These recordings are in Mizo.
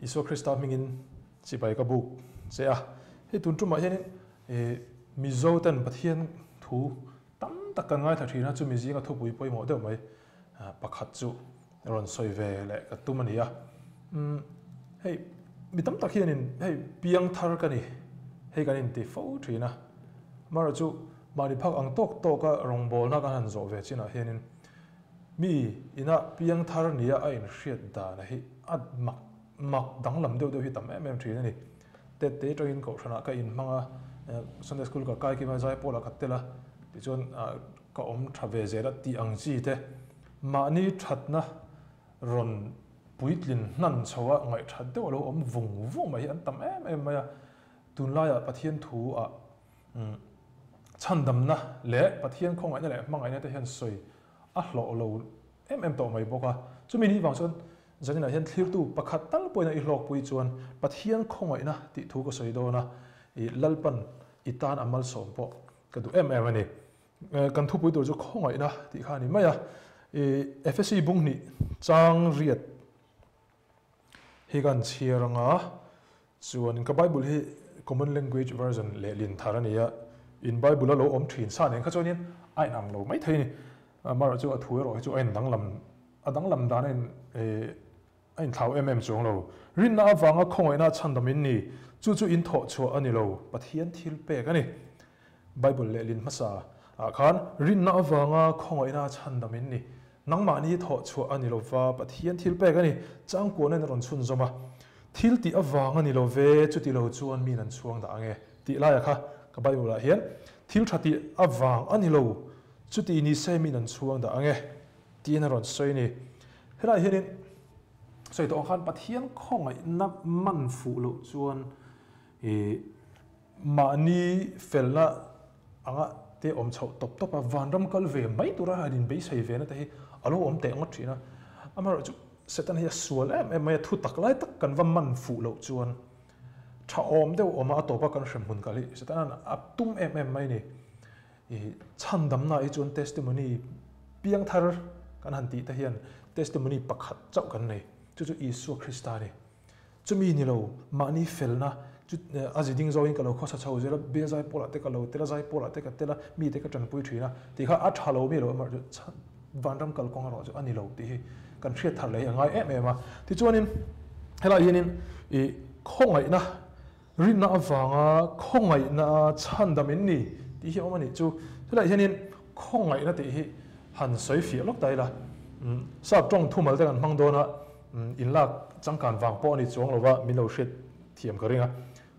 Isua Krista hmingin chibai ka buk che a. Hei tun tumah hianin Mizo ten Pathian thu tam tak kan ngaithla thin a, chumi zinga thupui pawimawh deuh mai pakhat chu rawn sawi ve leh ka tum a ni a. Hei mi tam tak hianin hei piangthar ka ni hei kan inti fo thin a, amaherawhchu mahni phak ang tawk tawka rawngbawlna kan han zawh ve chinah hianin Mi ina piangthar nia a inhriat dana hi a mak mak danglam deuh deuh hi tam em em thin a ni. Tet te atangin kohhranah ka inhmang a, Sunday school ka kai kim a, zaipawl ah ka tel a, tichuan ka awm tha ve zel a tih ang chi te mahni thatna rawn puitlin hnan chho a ngaihthat deuh a lo awm vung vung mai hi an tam em em mai a. Tunlaiah Pathian thu ah Chhandamna leh Pathian khawngaihna leh hmangaihna te hian sawi a hlawh lo em em tawh mai bawk a. Chumi ni vang chuan zaninah hian thlirtu pakhat tal pawhin a i hlawkpui chuan Pathian khawngaihna tih thu ka sawi dawn a, i Lalpan i tan a malsawm pawh ka duh em em a ni. Kan thupui tur chu khawngaihna tih kha a ni mai a. I Efesi bunghnih chang riat hi kan chhiar anga Chuanin ka Bible hi Common Language Version lehlin thar a ni a, in Bible a lo awm thin sa nen kha chuanin a inang lo mai thei a ni. Amaherawh chu a thu erawh hi chu a indanglam, a danglam dan a in a inthlau em em chuang lo. Rinna avanga khawngaihna chhandam in ni, chu chu in thawh chhuah a ni lo, Pathian thil pek a ni. Bible lehlin hmasa ah khan rinna avanga khawngaihna chhandam in ni. Nangmahni thawh chhuah a ni lova, Pathian thil pek a ni. Changkuan in a rawn chhunzawm a, Thil tih avang a ni lo ve, chuti lo chuan min an chhuang dah ang e tih laia kha ka Bible ah hian thil tha tih avang a ni lo, chuti ni se min an chhuang dah ang e tiin a rawn sawi a ni. Helaiah hianin sawi tawh ang khan Pathian khawngaihna man fuh loh chuan ih Mahni felna anga te awm chhoh tawp tawp a, vanram kal ve mai tura han inbeisei ve na te hi a lo awm teh ngawt thin a. Amaherawhchu Satan hi a sual em em mai a, thu tak lai tak kan va man fuh loh chuan tha awm deuh awm a, a tawpa kan hrem hmun kal hi Satan a tum em em mai a ni. I chhandamna hi chuan testimony piangthar kan han tih te hian testimony pakhat chauh kan nei, chu chu Isua Krista a ni. Chumi ni lo, mahni felna chu a zi ding zawngin ka lo khawsa chho zel a, bial zai pawlah te ka lo tel a, zai pawlah te ka tel a, mi te ka tanpui thin a, tih kha a tha lo mi lo amaherawhchu chu vanram kalkawng erawh chu a ni lo tih hi kan hriat thar leh hi a ngai em em a. Tichuanin helaiah hianin ih khawngaihna, rinna avanga khawngaihna chhandam in ni tih hi a awm a nih chu. Helaiah hianin khawngaihna tih hi han sawi fiah lawk ta ila, sap tawng thumal te kan hmang dawn a, In lak changkan vang pawh a ni chuang lova min lo hriat thiam ka ring a.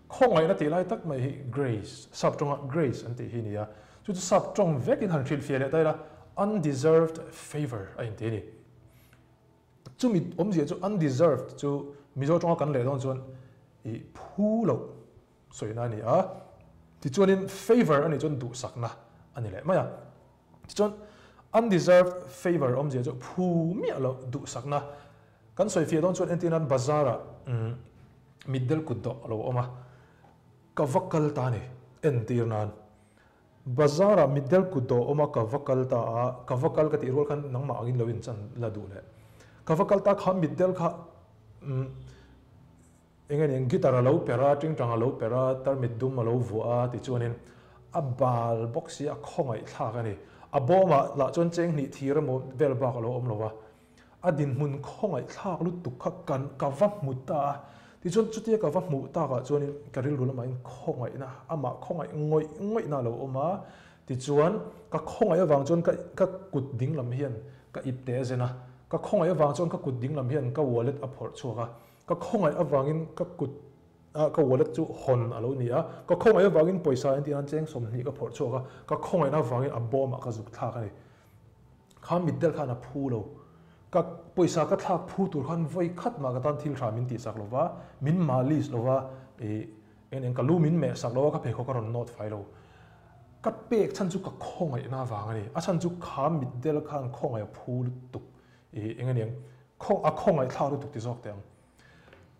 Khawngaihna tih lai tak mai hi grace, sap tawnga grace an tih hi a ni a. Chu chu sap tawng vekin han hrilhfiah leh ta ila undeserved favour a inti a ni. Chumi awmzia chu undeserved chu Mizo tawnga kan leh dawn chuan i phu loh sawina a ni a. Tichuanin favour a nih chuan duhsakna a ni leh mai a. Tichuan, undeserved favour awmzia chu phu miah loh duhsakna. Kan sawi fiah dawn chuan entir nan bazar-ah mitdel kut dawh a lo awm a, ka va kal ta a ni. Entir nan bazar-ah mitdel kut dawh a awm a, ka va kal ta a, ka va kal ka tih rual khan nangmah angin lo inchan la duh leh. Ka va kal ta kha mitdel kha Eng nge nia, guitar a lo per a, tingtang a lo per a, tarmit dum a lo vuah a tichuanin a bal bawk si a khawngaih thlak a ni. A bawmah lah chuan cheng hnih thir emaw vel bak a lo awm lo va, a dinhmun khawngaih thlak lutuk kha kan ka va hmu ta a, tichuan chutia ka va hmuh takah chuanin ka rilru lamahin khawngaihna, amah khawngaih ngawih ngawihna a lo awm a, tichuan ka khawngaih avang chuan ka ka kut dinglam hian ka ipte a zen a, ka khawngaih avang chuan ka kut dinglam hian ka wallet a phawrh chhuak a, Ka khawngaih avangin ka kut ah ka wallet chu hawn a lo ni a, ka khawngaih avangin pawisa en tih nan cheng 20 ka phawrh chhuak a, ka khawngaihna avangin a bawmah ka zuk thlak a ni. Kha mitdel khan a phu lo. Ka pawisa ka thlak phu tur khan vawi khat mah ka tan thil tha min tihsak lo va, min malis lo va, ih eng eng ka lu min meh sak lo a, ka pheikhawk a rawn nawt fai lo. Ka pek chhan chu ka khawngaihna avang a ni. A chhan chu kha mitdel khan khawngaih a phu lutuk. Ih eng aniang khaw a khawngaih thlak lutuk ti zawk teh ang.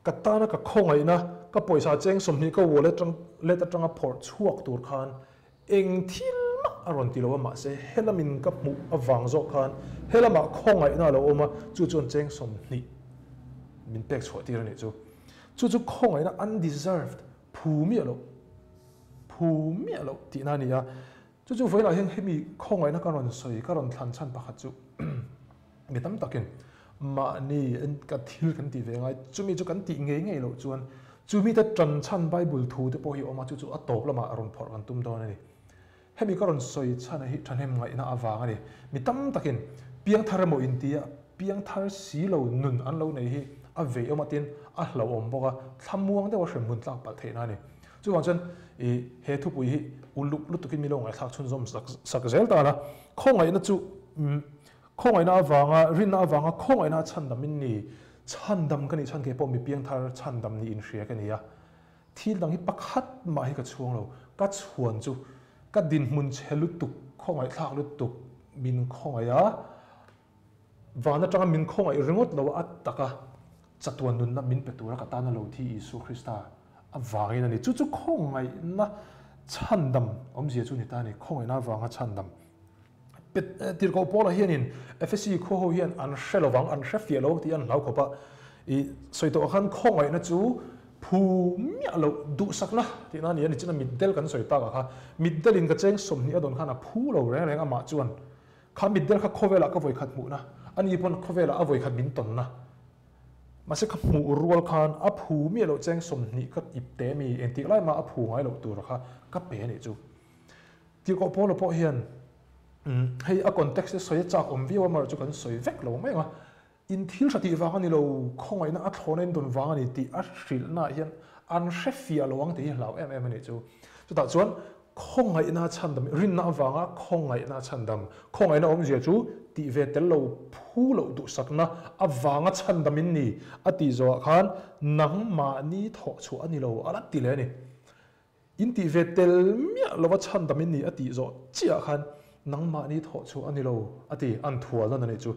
Ka tana ka khawngaihna ka pawisa cheng 20 ka wallet atang let atanga phawrh chhuak tur khan eng thil mah a rawn ti lo a mahse helamin ka hmuh avang zawk khan helamah khawngaihna a lo awm a chu chuan cheng 20 min pek chhuah tir a nih chu. Chu chu khawngaihna undeserved, phu miah loh, phu miah loh tihna a ni a. Chu chu vawiinah hian hemi khawngaihna ka rawn sawi, ka rawn thlan chhan pakhat chu mi tam takin mahni ka thil kan tih ve ngai, chumi chu kan tih ngei ngei loh chuan chumi te tan chhan Bible thu te pawh hi a awm a, chu chu a tawp lamah rawn phawrh kan tum dawn a ni. Hemi ka rawn sawi chhan hi thahnem ngaihna avang a ni. Mi tam takin piangthar emaw intia piangthar si lo nun an lo nei hi a vei awm atin a hlauhawm bawk a, thlamuang deuha hremhmun tlak palh theihna a ni. Chuvang chuan i he thupui hi uluk lutukin mi lo ngaihthlak chhunzawm sak sak zel ta la, khawngaihna chu khawngaihna avanga rinna avanga khawngaihna a chhandam in ni, chhandam ka nih chhan kei pawh mi piangthar chhandam ni inhria ka ni a, Thil dang hi pakhat mah hi ka chhuang lo, ka chhuan chu ka dinhmun chhe lutuk, khawngaihthlak lutuk min khawngaih a, van atanga min khawngaih ringawt lo a taka chatuan nunna min pe tura ka tana lo thi Isua Krista avangin a ni. Chu chu khawngaihna chhandam awmzia chu ni ta a ni, khawngaihna avanga chhandam. Tirhkoh Paula hianin Efesi khua ho hian an hre lovang, an hre fiah lo tih an hlau khawp a. I sawi tawh khan khawngaihna chu phu miah loh duhsakna tihna a ni a ni. China mitdel kan sawi takah kha mitdelin ka cheng 20 a dawn khan a phu lo reng reng amah chuan kha mitdel kha khawvelah ka vawikhat hmuhna a ni pawn khawvelah a vawikhat min tawnna. Mahse ka hmuh rual khan a phu miah loh cheng 20 ka ip te mi engtik lai mah a phu ngai loh tur kha ka pe a nih chu. Tirhkoh Paula pawh hian hei a context te sawi a chak awm viau a, amaherawhchu chu kan sawi vek lo mai ang a, in thil hra tih vang a ni lo, khawngaihna a thlawna in dawn vang a ni tih a hrilhnaah hian an hre fiah lo ang tih hi hlau em em a nih chu. Chutah chuan khawngaihna a chhandam, rinna avanga khawngaihna a chhandam, khawngaihna awmzia chu tih ve tel lo, phu loh duhsakna avanga chhandam in ni a tih zawhah khan nangmahni thawhchhuah a ni lo a la ti leh a ni. In tih ve tel miah lova chhandam in ni a tih zawh chiah khan nangmahni thawh chhuah a ni lo a ti, an thual nawn a nih chu.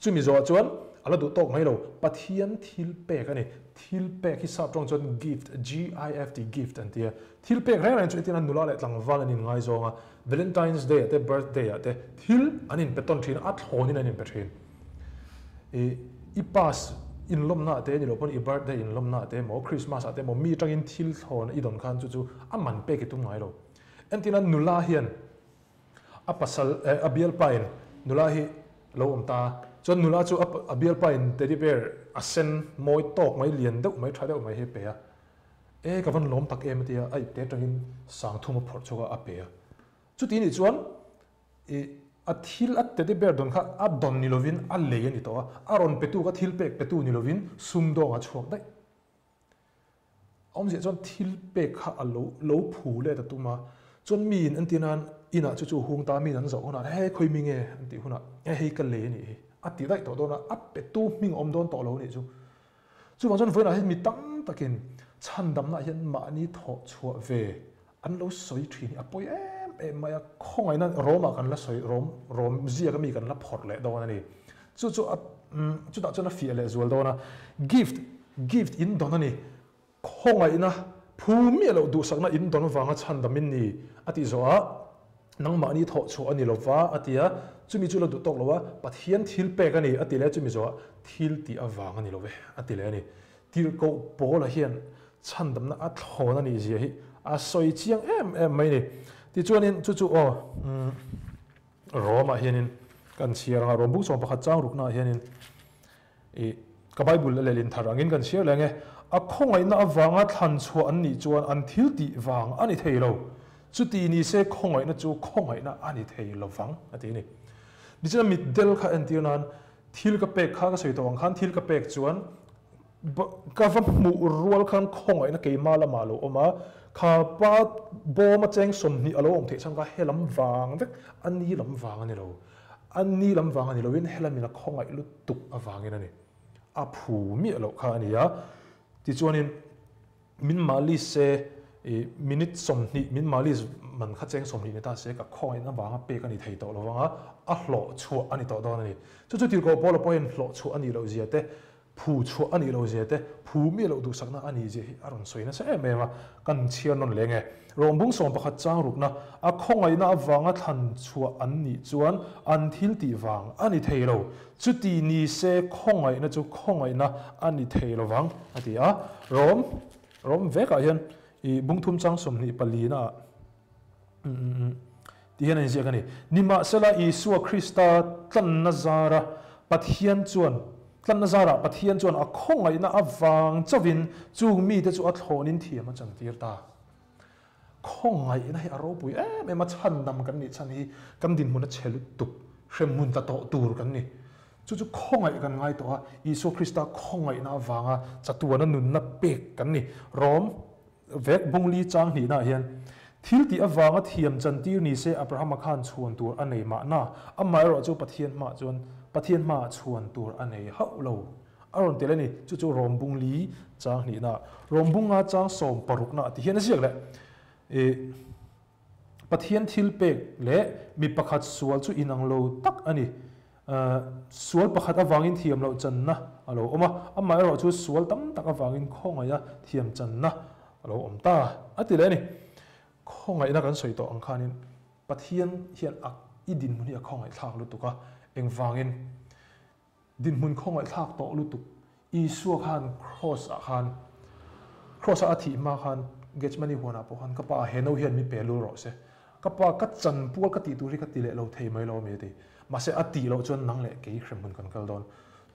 Chumi zawhah chuan a la duh tawk mai lo, Pathian thil pek a ni. Thil pek hi sap tawng chuan gift, G-I-F-T, gift an ti a. Thil pek reng reng chu entirna nula leh tlangval an inngaizawng a, Valentine's Day ah te, birthday ah te thil an inpe tawn thin a, a thlawnin an inpe thin. I i pass inlawmna ah te ni lo pawn i birthday inlawmna ah te emaw Christmas ah te emaw mi atangin thil thlawn i dawn khan chu chu a man pek i tum ngai lo. Entirna nula hian a pasal eh a bialpa in nula hi lo awm ta chuan nula chu a bialpa in teddy bear a sen mawi tawk mai lian deuh mai tha deuh mai hi a pe a e ka van lawm tak em a ti a a ipte atangin sangthum a phawrh chhuak a a pe a chuti nih chuan I a thil a teddy bear dawn kha a dawn ni lovin a lei a ni tawh a, a rawn petu kha thil pek petu ni lovin sumdawng a chhuak daih. A awmziah chuan thil pek kha a lo lo phu let a tum a, chuan miin an ti nan inah chu chu hung ta miin an zawh hunah he khawi mi nge an tih hunah e hei ka lei a nih hi a ti daih tawh dawn a, a petu hming a awm dawn tawh lo a nih chu. Chuvang chuan vawiinah hian mi tam takin chhandamnaah hian mahni thawh chhuah ve an lo sawi thin hi a pawi em em mai a, khawngaihna Rome ah kan la sawi, Rome, Rome ziak ami kan la phawrh leh dawn a ni. Chu chu a, chutah chuan a fiah leh zual dawn a, gift, gift in dawn a ni, khawngaihna phu miah loh duhsakna in dawn avanga chhandam in ni a tih zawh ah nangmahni thawh chhuah a ni lova a ti a, chumi chu la duh tawk lo a, Pathian thil pek a ni a ti leh a, chumi zawh ah thil tih avang a ni lo ve a ti leh a ni. Tirhkoh Paula hian chhandamna a thlawn a nih zia hi a sawi chiang em em mai a ni. Tichuanin chu chu aw Rome-ah hianin kan chhiar ang a, Rome buk sawm pakhat chang ruknaah hianin i ka Bible a lehlin thar angin kan chhiar leh ang e. A khawngaihna avanga thlan chhuah an nih chuan an thil tih vang a ni thei lo. Chuti ni se khawngaihna chu khawngaihna a ni thei lovang a ti a ni. Tichuan mitdel kha entir nan thil ka pek kha ka sawi tawh ang khan thil ka pek chuan Ka va hmuh rual khan khawngaihna keimah lamah a lo awm a, kha pa bawma cheng 20 a lo awm theih chhan kha he lam vang vek, a ni lam vang a ni lo. A ni lam vang a ni loin he lamin a khawngaih lutuk avangin a ni. A phu miah loh kha a ni a. Tichuanin min malis se i minute 20 min malis man kha cheng 20 ni ta se ka khawngaihna vanga pek a ni thei tawh lovang a, a hlawh chhuah a ni tawh dawn a ni. Chu chu tirhkoh Paula pawhin hlawh chhuah a nih loh zia te. Phu chhuah a nih lo zia te, phu miah loh duhsakna a nih zia hi a rawn sawi nasa em em a, kan chhiar nawn leng e. Rawngbung 11 chang rukna, a khawngaihna avanga thlan chhuah an nih chuan an thil tih vang a ni thei lo. Chuti ni se khawngaihna chu khawngaihna a ni thei lo vang, a ti a. Rawm, rawm vekah hian i bungthum chang 24 naah Ti hian a inziak a ni. Nimahsela, Isua Krista tlanna zara Pathian chuan tlanna zarah Pathian chuan a khawngaihna avang chauhin chung mite chu a thlawnin thiam a chantir ta. Khawngaihna hi a ropui em em a, chhandam kan nih chhan hi kan dinhmun a chhe lutuk, hremhmun tla tawh tur kan ni. Chu chu khawngaih kan ngai tawh a, Isua Krista khawngaihna avanga chatuana nunna pek kan ni. Rom. Vek bungli chang hnihnaah hian thil tih avanga thiam chantir ni se Abrahama khan chhuan tur a nei mahna, amaherawh chu Pathian hmaah chuan Pathian hmaah chhuan tur a nei hauh lo a rawn tel a ni. Chu chu Rom bungli chang hnihnaah, Rom bunga chang 16naah ti hian a ziak leh. I Pathian thil pek leh mi pakhat sual chu inang lo tak a ni. Sual pakhat avangin thiam loh channa a lo awm a, amaherawh chu sual tam tak avangin khawngaih a thiam channa a lo awm ta a ti leh a ni. Khawngaihna kan sawi tawh ang khanin Pathian hian a i dinhmun hi a khawngaihthlak lutuk a, engvangin dinhmun khawngaihthlak tawh lutuk Isua khan Kraws ah khan, Kraws a a thih hma khan Gethsemane huanah pawh khan ka pa he no hian mi pe lul rawh se, ka pa ka chan pual ka tih tur hi ka ti leh lo thei mai lo a mi a ti. Mahse a tih loh chuan nang leh kei hremhmun kan kal dawn.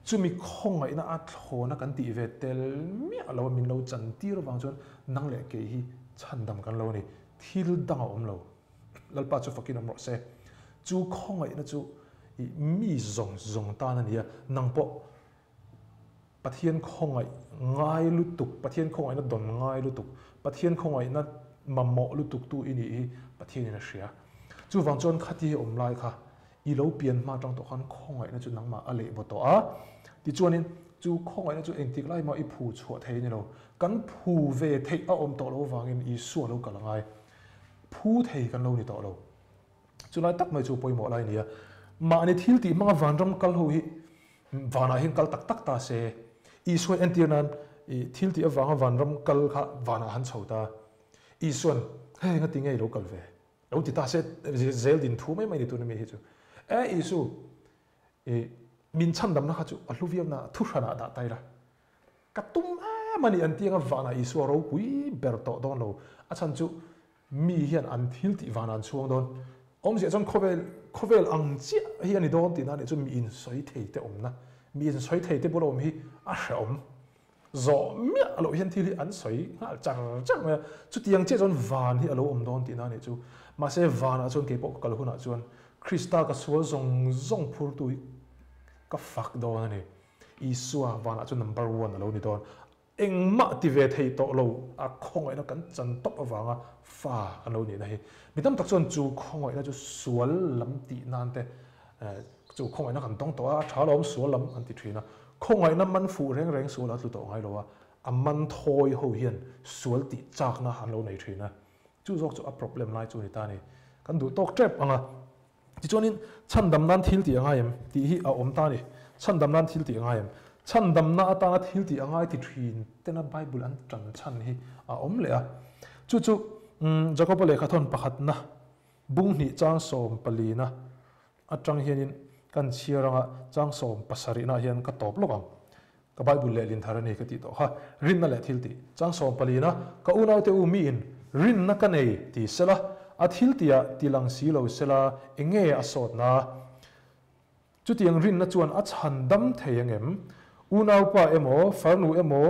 Chumi khawngaihna a thlawna kan tih ve tel miah lo a min lo chan tir avang chuan nang leh kei hi chhandam kan lo ni. Thil dang a awm lo. Lalpa chu fakin awm rawh se. Chu khawngaihna chu i mi zawng zawng tan a ni a, nang pawh Pathian khawngaih ngai lutuk, Pathian khawngaihna dawn ngai lutuk, Pathian khawngaihna mamawh lutuk tu i nih hi Pathianin a hria. Chuvang chuan khati awm lai kha i lo pian hma atang tawh khan khawngaihna chu nangmah a leh baw tawh a. Tichuanin chu khawngaihna chu engtik lai mah i phu chhuah thei a ni lo. Kan phu ve theih a awm tawh lo avangin Isua lo kal a ngai. Phu thei kan lo ni tawh lo. Chulai tak mai chu pawimawh lai a ni a. Mahni thil tih hmanga vanram kal ho hi vanah hian kal tak tak ta se. Isuan entir nan i thil tih avanga vanram kal kha vanah han chho ta. Isuan, Hei nga ti nge i lo kal ve? Lo ti ta se zel din thu mai mai ni tuna mi hi chu. E Isu, i min chhandamna kha chu a hlu viau na thu hranah dah ta ila. Ka tum em a ni an ti anga vanah Isua ropui ber tawh dawn lo. A chhan chu Mi hian an thil tih van an chhuang dawn. Awmzia chuan khawvel khawvel ang chiah hi a ni dawn tihna nih chu mi insawi thei te awmna, mi insawi thei te bula awm hi a hrehawm. Zawh miah loh hian thil hi an sawi nghal char char mai a, chutiang chiah chuan van hi a lo awm dawn tihna nih chu. Mahse vanah chuan keipawh ka kal hunah chuan Krista ka sual zawng zawng phurtu hi ka fak dawn a ni. Isua vanah chuan number one a lo ni dawn. Engmah ti ve thei tawh lo a khawngaihna kan chan tawp avanga fa an lo nihna hi. Mi tam tak chuan chu khawngaihna chu sual lam tih nan te chu khawngaihna kan tawng tawh a, a tha lo awm sual lam an ti thin a. Khawngaihna man fuh reng reng sual a tlu tawh ngai lo a, a man thawi ho hian sual tih chakna an lo nei thin a. Chu zawk chu a problem lai chu a ni ta a ni. Kan duh tawk tep ang a. Tichuanin, chhandam nan thil tih a ngai em? tih hi a awm ta a ni. Chhandam nan thil tih a ngai em? Chhandamna atana thil tih a ngai ti thin tena Bible an tan chhan hi a awm leh a. Chu chu Jakoba lehkhathawn pakhatna bung hnih chang 14na atang hianin kan chhiar anga chang 17na hian ka tawp lawk ang. Ka Bible lehlin thar a ni ka tih tawh kha. Rinna leh thil tih. Chang 14 a, Ka unaute u miin rinna ka nei ti sela, a thil tihah ti lang si lo sela, enge a sawtna? Chutiang rinna chuan a chhan dam thei angem? Unaupa emaw, farnu emaw,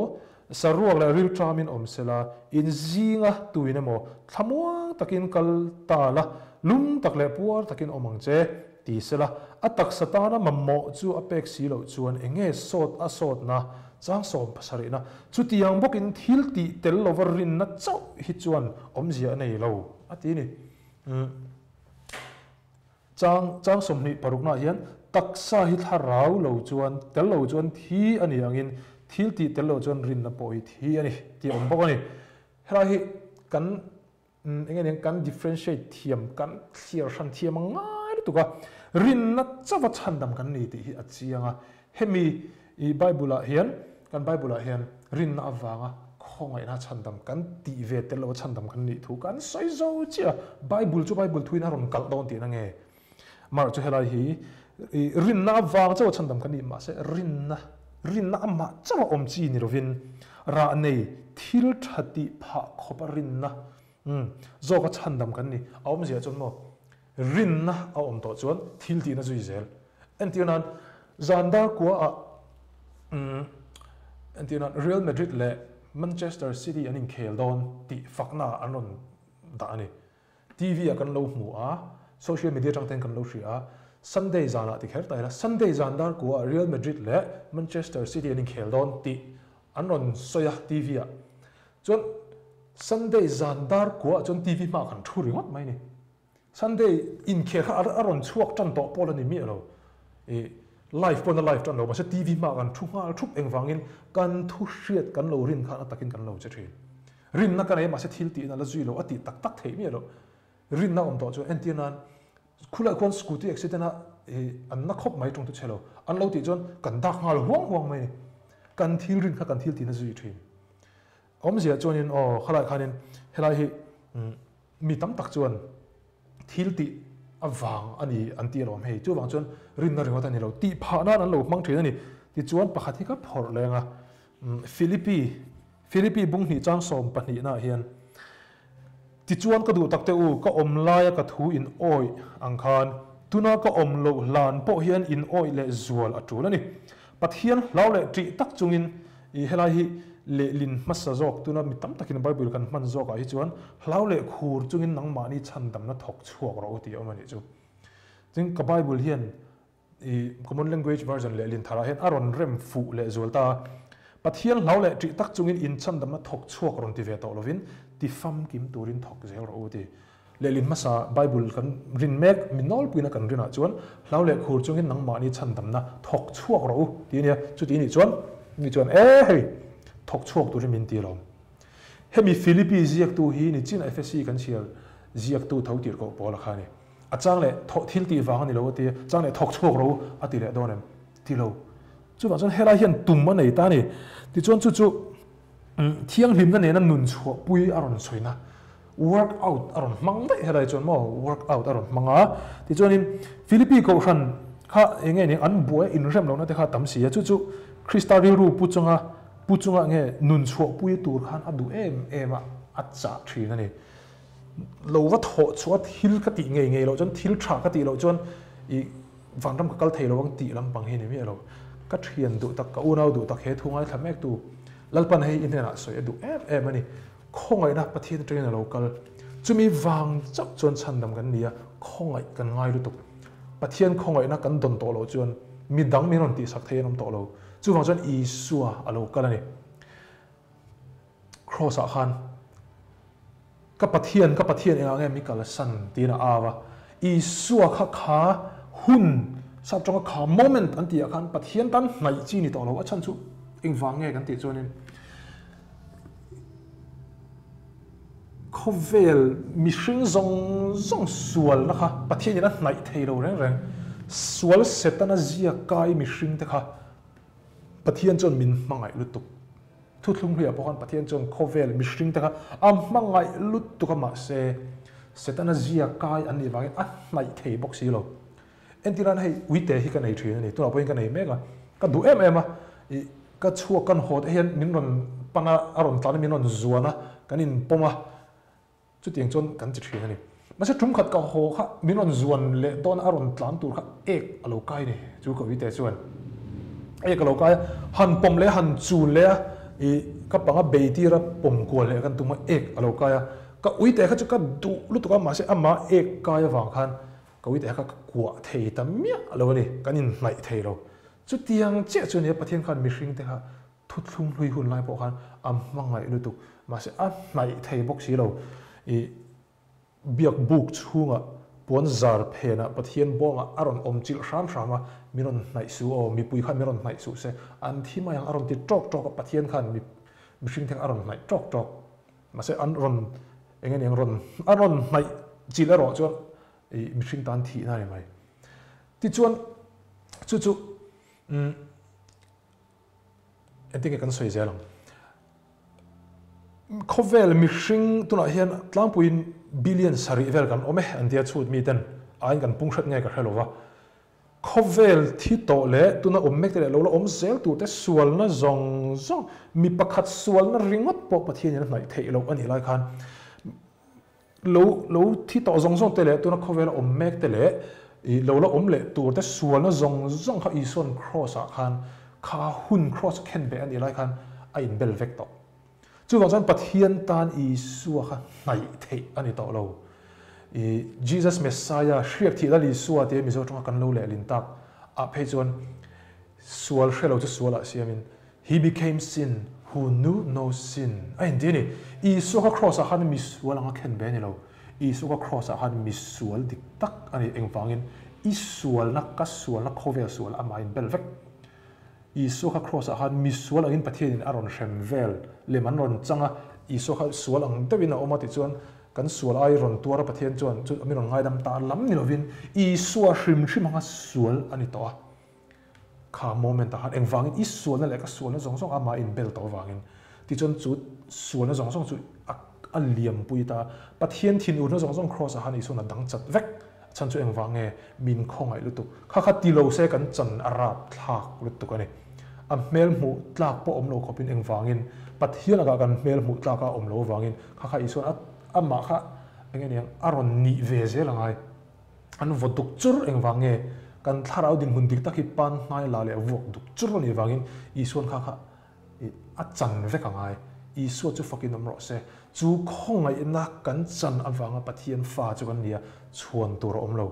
saruak leh rilṭamin awm sela, in zinga tuin emaw thlamuang takin kal ta la, lum tak leh puar takin awm ang che. Ti sela, a taksa tana mamawh chu a pek si loh chuan eng nge sawt a sawtna chang 17na chutiang bawkin thil tih tel lova rinna chauh hi chuan awmzia a nei lo, a ti ni. Chang chang 26 naah hian taksa hi thlarau lo chuan tel lo chuan thi a ni angin thil tih tel lo chuan rinna pawh hi thi a ni tih a awm bawk a ni. Helai hi kan Eng nge nia kan differentiate thiam, kan thliar hran thiam a ngai lutuk a, rinna chauha chhandam kan ni tih hi a chiang a. Hemi I Bible ah hian, kan Bible ah hian rinna avanga khawngaihna chhandam kan tih ve tel lo a chhandam kan nih thu kan sawi zo chiah a. Bible chu Bible thuin a rawn kalh dawn tihna nge? Mark chu helai hi i rinna avang chauh a chhandam kan nih mahse rinna, rinna amah chauh a awm chi ni lovin rah nei thil tha tih phah khawp a rinna zawk a chhandam kan ni. A awmzia chuan maw rinna a awm tawh chuan thil tihna zui zel. Entir nan zan dar kua ah entir nan Real Madrid leh Manchester City an inkhel dawn tih fakna an rawn dah a ni. TV ah kan lo hmu a, social media atang ten kan lo hria a, Sunday zanah ti kher ta ila, Sunday zan dar kua ah Real Madrid leh Manchester City an inkhel dawn tih an rawn sawi a TV ah. Chuan Sunday zan dar kua ah chuan TV hmaah kan thu ringawt mai a ni. Sunday inkhel kha a rawn chhuak tan tawh pawh la ni miah lo. I live pawn a live tan lo mahse TV hmaah kan thu nghal thup engvangin kan thu hriat kan lo rin khan a takin kan lo che thin. Rinna ka nei a mahse thil tihna la zui lo a tih tak tak theih miah lo. Rinna awm tawh chuan entir nan khulai khuan scooty accident a i an na khawp mai tawng chu chhe lo. An lo tih chuan kan dak nghal huang huang mai a ni. Kan thil rin kha kan thil tihna zui thin. Awmzia chuanin aw khalai khanin helai hi mi tam tak chuan thil tih avang a ni an ti alawm hei. Chuvang chuan rinna ringawt a ni lo. Tih phah nan an lo hmang thin a ni. Tichuan pakhat hi ka phawrh leng a, Philippi, Philippi bung hnih chang 12 nah hian, Tichuan ka duh tak te u, ka awm laia ka thu in awih ang khan, tuna ka awm loh hlan pawh hian in awih leh zual a tul a ni. Pathian hlau leh ṭih tak chungin i helai hi lehlin hmasa zawk tuna mi tam takin Bible kan hman zawkah hi chuan hlau leh khur chungin nangmahni chhandamna thawk chhuak rawh u tih a awm a nih chu. Tin, ka Bible hian i Common Language Version lehlin tharah hian a rawn rem fuh leh zual ta a. Pathian hlau leh ṭih tak chungin in chhandamna thawk chhuak rawn ti ve tawh lovin ti famkim turin thawk zel rawh u ti. Lehlin hmasa Bible kan rin mek, mi nawlpuina kan rinah chuan hlau leh khur chungin nangmahni chhandamna thawk chhuak rawh u tih a nia. Chuti nih chuan mi chuan e hei thawk chhuak turin min ti alawm. Hemi Philippi ziaktu hi ni chin Ephesi kan chhiar ziaktu tho tirh koh pawl a kha a ni. A chang leh thawh thil tih vang a ni lo a ti a, chang leh thawk chhuak rawh u a ti leh dawn em? Ti lo. Chuvang chuan helai hian tum a nei ta a ni. Tichuan chu chu Thianghlimna nena nun chhuahpui a rawn sawina, work out a rawn hmang daih helai chuan maw, work out a rawn hmang a. Tichuanin Philippi kohhran kha eng nge ni an buai inrem lohna te kha a tam si a, chu chu Krista rilru pu chunga pu chunga nge nun chhuahpui tur khan a duh em em a, a chah thin a ni. Lo va thawh chhuah a thil ka tih ngei ngei loh chuan thil tha ka tih loh chuan i vanram ka kal thei lo ang tih lampang hi a ni miah lo. Ka thian duh tak, ka unau duh tak he thu ngaithla mek tu Lalpan hei i hnenah sawi a duh em em a ni. Khawngaihna Pathian atangin a lo kal. Chumi vang chauh chuan chhandam kan ni a, khawngaih kan ngai lutuk. Pathian khawngaihna kan dawn tawh loh chuan midang min rawn tihsak thei an awm tawh lo. Chuvang chuan Isua a lo kal a ni. Kraws ah khan Ka Pathian, ka Pathian engah nge mi kalsan tiin a au a. Isua kha kha hun, sap tawng a kha moment an tih ah khan Pathian tan hnaih chi ni tawh lo. A chhan chu engvang nge kan tih chuanin khawvel mihring zawng zawng sualna kha Pathian in a hnaih thei lo reng reng. Sual Setana zia kai mihring te kha Pathian chuan min hmangaih lutuk. Thuthlung hluiah pawh khan Pathian chuan khawvel mihring te kha a hmangaih lutuk a mahse Setana zia kai an nih vangin a hnaih thei bawk si lo. Entirana hei uite hi ka nei thin a ni, tunah pawhin ka nei mek a, ka duh em em a, ih ka chhuak kan haw te hian min rawn pan a, a rawn tlan a min rawn zuan a, kan inpawm a, Chutiang chuan kan ti thin a ni. Mahse tum khat ka haw kha min rawn zuan leh dawn a rawn tlan tur kha ek a lo kai ni chu ka uite chuan ek a lo kai a, han pawm leh a han chul leh a ih ka panga bei tir a pawm kual leh kan tum a ek a lo kai a, ka uite kha chu ka duh lutuk a mahse amah ek kai avang khan ka uite kha ka kuah thei ta miah lo a ni, kan inhnaih thei lo. Chutiang chiah chu nia Pathian khan mihring te kha Thuthlung hlui hun lai pawh khan a hmangaih lutuk, mahse a hnaih thei bawk si lo. I biak buk chhungah puan zar phenah Pathian bawngah a rawn awm chilh hram hram a, min rawn hnaih suh aw, mipui khan min rawn hnaih suh se, an thi mai ang a rawn ti tawk tawk a, Pathian khan mihring te kha a rawn hnaih tawk tawk. Mahse an rawn eng nge ni ang rawn a rawn hnaih chilh erawh chuan i mihring tan thihna a ni mai. Tichuan chu chu umm. Engtin nge kan sawi zel ang? Khawvel mihring tunah hian tlangpuiin billion sarih vel kan awm e an tia chhut miten aiin kan pung hret nge ka hre lo va. Khawvel thi tawh leh tuna awm mek te leh lo la awm zel tur te sualna zawng zawng mi pakhat sualna ringawt pawh Pathianin a hnaih theih loh a nih lai khan lo lo thi tawh zawng zawng te leh tuna khawvela awm mek te leh ih lo la awm leh tur te sualna zawng zawng kha Isua'n Kraws ah khan kha hun Kraws khen beh a nih lai khan a inbel vek tawh. Chuvang chuan Pathian tan Isua kha hnaih theih a ni tawh lo. Ih Jesus Messiah hriak thih lal Isua tia Mizo tawng a kan lo lehlin tak ah phei chuan sual hre lo chu sual ah siamin He became sin who knew no sin a inti a ni. Isua kha Kraws ah khan misual anga khen ve a ni lo. Isua kha Kraws ah khan misual dik tak a ni. Engvangin? I sualna, ka sualna khawvel sual amah a inbel vek. Isua kha Kraws ah khan misual angin Pathianin a rawn hrem vel lem an rawn chang a, Isua kha sual ang deuhin a awm a tichuan kan sual ai rawn tuar a Pathian chuan chu min rawn ngaidam ta lam ni lovin Isua hrim hrim anga sual a ni tawh a. Kha moment ah khan engvangin i sualna leh ka sualna zawng zawng amah inbel tawh avangin tichuan chu sualna zawng zawng chu a a liampui ta. Pathian thinurna zawng zawng Kraws ah khan Isua'n a dang chat vek. A chhan chu engvang nge? Min khawngaih lutuk. Kha kha ti lo se kan chan a rap thlak lutuk a ni. A hmel hmuh tlak pawh awm lo khawpin engvangin Pathian lakah kan hmel hmuh tlak a awm lo avangin kha kha Isua'n a amah kha eng nge niang a rawn nih ve zel a ngai. An vaw duk chur engvang nge? Kan thlarau dinhmun dik tak hi pan hnai la leh vuak duk chur a nih vangin Isua'n kha kha a chan vek a ngai. Isua chu fakin awm rawh se. Chu khawngaihna kan chan avanga Pathian fa chu kan ni a, chhuan tur a awm lo.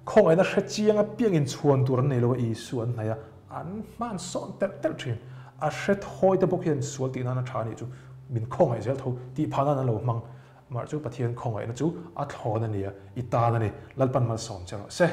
Khawngaihna hre chiang apiangin chhuan tur an nei lo a, Isua an hnaih a, an hman sawn telh telh thin. A hre thawi te bawk hian sual tih nan a tha a nih chu min khawngaih zel tho tih phah nan an lo hmang. Mah chu Pathian khawngaihna chu a thlawn a nia, i tan a ni. Lalpan malsawm che rawh se.